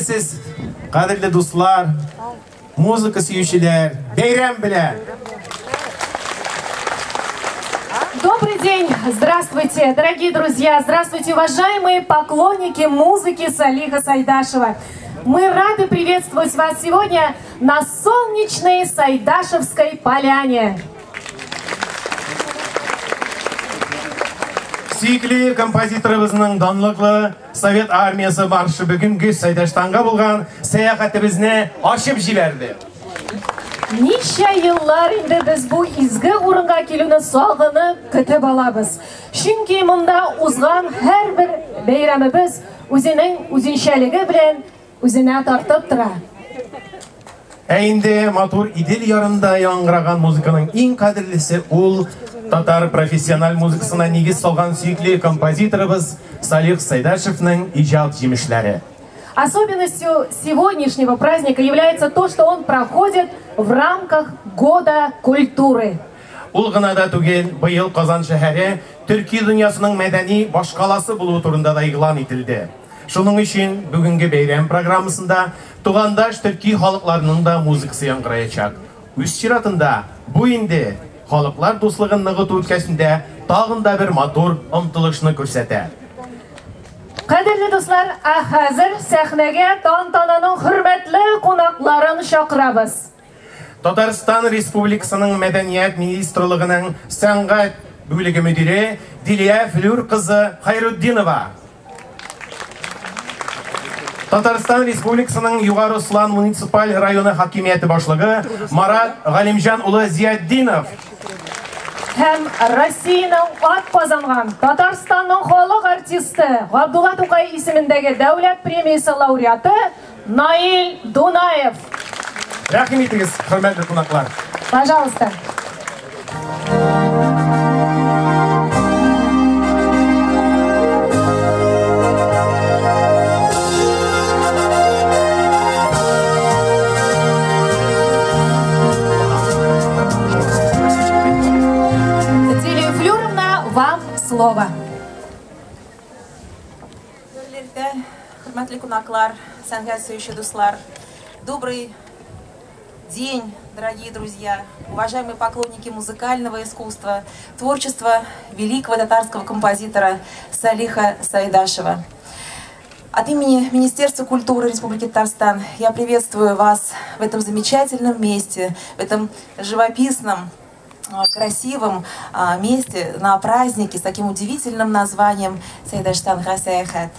Сез, кадерле дуслар, музыка сөючеләр, бәйрәм белән! Добрый день! Здравствуйте, дорогие друзья! Здравствуйте, уважаемые поклонники музыки Салиха Сайдашева! Мы рады приветствовать вас сегодня на солнечной Сайдашевской поляне. Сөекле композиторыбызның данлыклы Совет армиясе маршы бүгенге Сайдаштанга булган сәяхәтебезне ачып җибәрде. Ничә еллар инде без бу изге урынга килүне сагынып көтеп алабыз. Чөнки монда узган һәрбер бәйрәмебез үзенең үзенчәлеге белән үзенә тартып тора. Ә инде матур Идел ярында яңгыраган музыканың иң кадерлесе ул татар профессиональ музыкасына нигез салган сөекле композиторыбыз Салих Сайдашевның иҗат җимешләре. Особенностью сегодняшнего праздника является то, что он проходит в рамках Года культуры. Ул гына да түгел, быел Казан шәһәре Төрки дөньясының мәдәни башкаласы булуы турында да игълан ителде. Шуның өчен бүгенге бәйрәм программасында тугандаш төрки халыкларының да музыкасы яңгыраячак. Үз чиратында бу инде халыклар дуслыгын ныгыту өлкәсендә тагын да бер матур омтылышны күрсәтә. Кадерле дуслар, ә хәзер сәхнәгә тантананың хөрмәтле кунакларын чакырабыз. Татарстан Республикасының Мәдәният министрлыгының сәнгать бүлеге мөдире Дилия Флюр кызы Хайрутдинова. Татарстан Республикасының Югары Ослан муниципаль районы хакимияте башлыгы Марат Галимҗан улы Зиятдинов. Һәм Россиянең ат казанган Татарстанның халык артисты Габдулла Тукай исемендәге дәүләт премиясе лауреаты Наил Дунаев. Рәхим итегез, хөрмәтле кунаклар. Пожалуйста. Дилия Флюровна, вам слово. Хөрмәтле кунаклар, сәнгать сөюче дуслар, добрый день, дорогие друзья, уважаемые поклонники музыкального искусства, творчества великого татарского композитора Салиха Сайдашева. От имени Министерства культуры Республики Татарстан я приветствую вас в этом замечательном месте, в этом живописном, красивом месте на празднике с таким удивительным названием Сайдаштанга сәяхәт.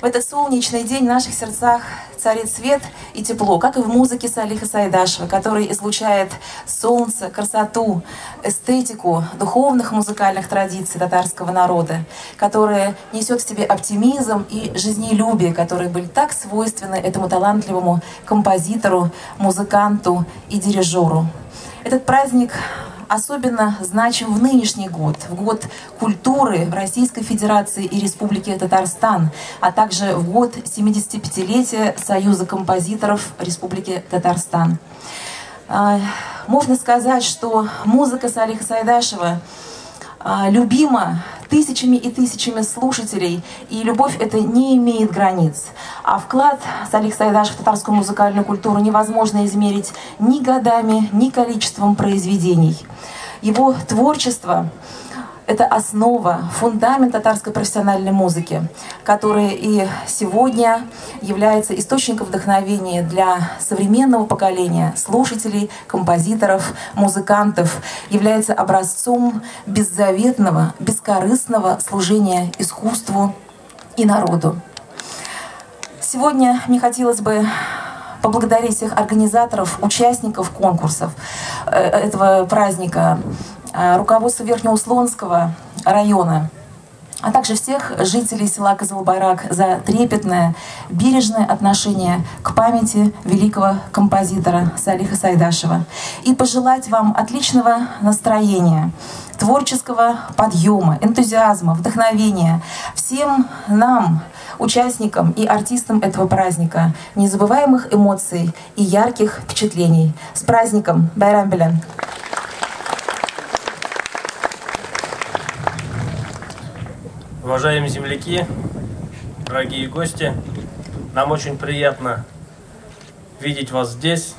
В этот солнечный день в наших сердцах царит свет и тепло, как и в музыке Салиха Сайдашева, который излучает солнце, красоту, эстетику духовных музыкальных традиций татарского народа, которая несет в себе оптимизм и жизнелюбие, которые были так свойственны этому талантливому композитору, музыканту и дирижеру. Этот праздник особенно значим в нынешний год, в год культуры в Российской Федерации и Республике Татарстан, а также в год 75-летия Союза композиторов Республики Татарстан. Можно сказать, что музыка Салиха Сайдашева любима тысячами и тысячами слушателей, и любовь эта не имеет границ. А вклад Салиха Сайдашева в татарскую музыкальную культуру невозможно измерить ни годами, ни количеством произведений. Его творчество — это основа, фундамент татарской профессиональной музыки, которая и сегодня является источником вдохновения для современного поколения слушателей, композиторов, музыкантов, является образцом беззаветного, бескорыстного служения искусству и народу. Сегодня мне хотелось бы поблагодарить всех организаторов, участников конкурсов этого праздника, руководство Верхнеуслонского района, а также всех жителей села Кызылбайрак за трепетное, бережное отношение к памяти великого композитора Салиха Сайдашева. И пожелать вам отличного настроения, творческого подъема, энтузиазма, вдохновения. Всем нам, участникам и артистам этого праздника, незабываемых эмоций и ярких впечатлений. С праздником! Бәйрәм белән! Уважаемые земляки, дорогие гости, Нам очень приятно видеть вас здесь.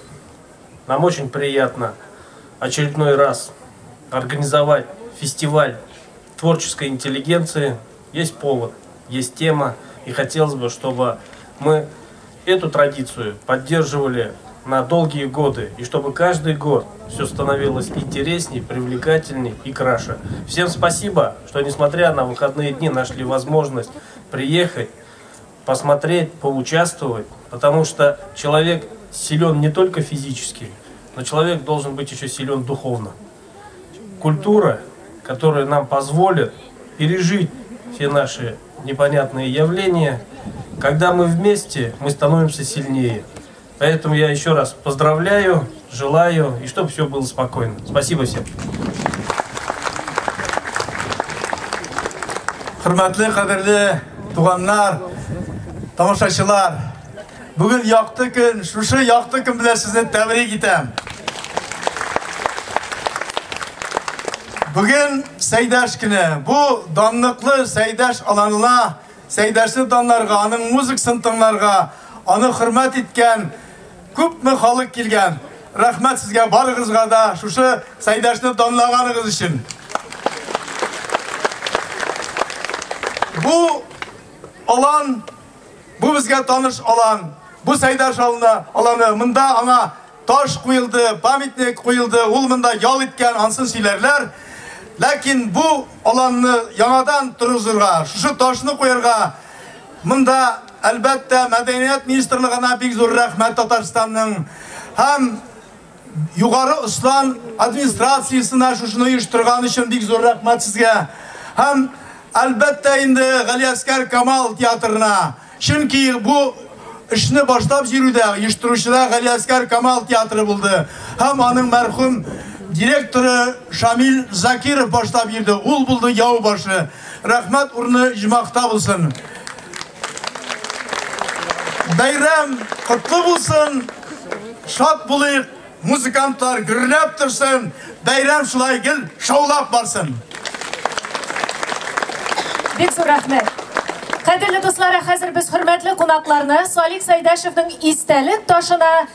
Нам очень приятно очередной раз организовать фестиваль творческой интеллигенции. Есть повод, есть тема. И хотелось бы, чтобы мы эту традицию поддерживали на долгие годы. И чтобы каждый год все становилось интересней, привлекательней и краше. Всем спасибо, что, несмотря на выходные дни, нашли возможность приехать, посмотреть, поучаствовать. Потому что человек силен не только физически, но человек должен быть еще силен духовно. Культура, которая нам позволит пережить все наши непонятные явления. Когда мы вместе, мы становимся сильнее. Поэтому я еще раз поздравляю, желаю, и чтобы все было спокойно. Спасибо всем. Хөрмәтле, кадерле туганнар, тамашачылар. Бүген якты көн, шушы якты көн белән сезне тәбрик итәм. Бүген Сәйдәш көне. Бу данлыклы Сәйдәш аланына, Сәйдәшне данларга, аның музыкасын тыңларга, аны хөрмәт иткән күпме халык килгән. Рәхмәт сезгә барыгызга да шушы Сәйдәшне данлаганыгыз өчен. Бу алан, бу безгә таныш алан. Бу Сәйдәш аланы, монда аңа таш куелды, памятник куелды, ул монда ял иткән, ансын сөйләрләр. Ләкин бу аланны яңадан торгызырга, шушы ташны куярга монда әлбәттә Мәдәният министрлыгына бик зур рәхмәт Татарстанның һәм Югары Ослан администрациясенә шушыны оештырган өчен бик зур рәхмәт сезгә. Һәм әлбәттә инде Галиәсгар Камал театрына. Чөнки бу эшне башлап җөрүдә, оештыручыда Галиәсгар Камал театры булды. Һәм аның мәрхүм директоры Шамил Закиров башлап йөрде. Ул булды яу башы. Рәхмәт урыны җмахта булсын. Бәйрәм котлы булсын. Шат булыйк, музыкантлар гөрләп торсын. Бәйрәм шулай гел шаулап барсын. Бик зур рәхмәт. Кадерле дуслар, хәзер без хөрмәтле кунакларны Салих Сәйдәшевнең истәлек ташына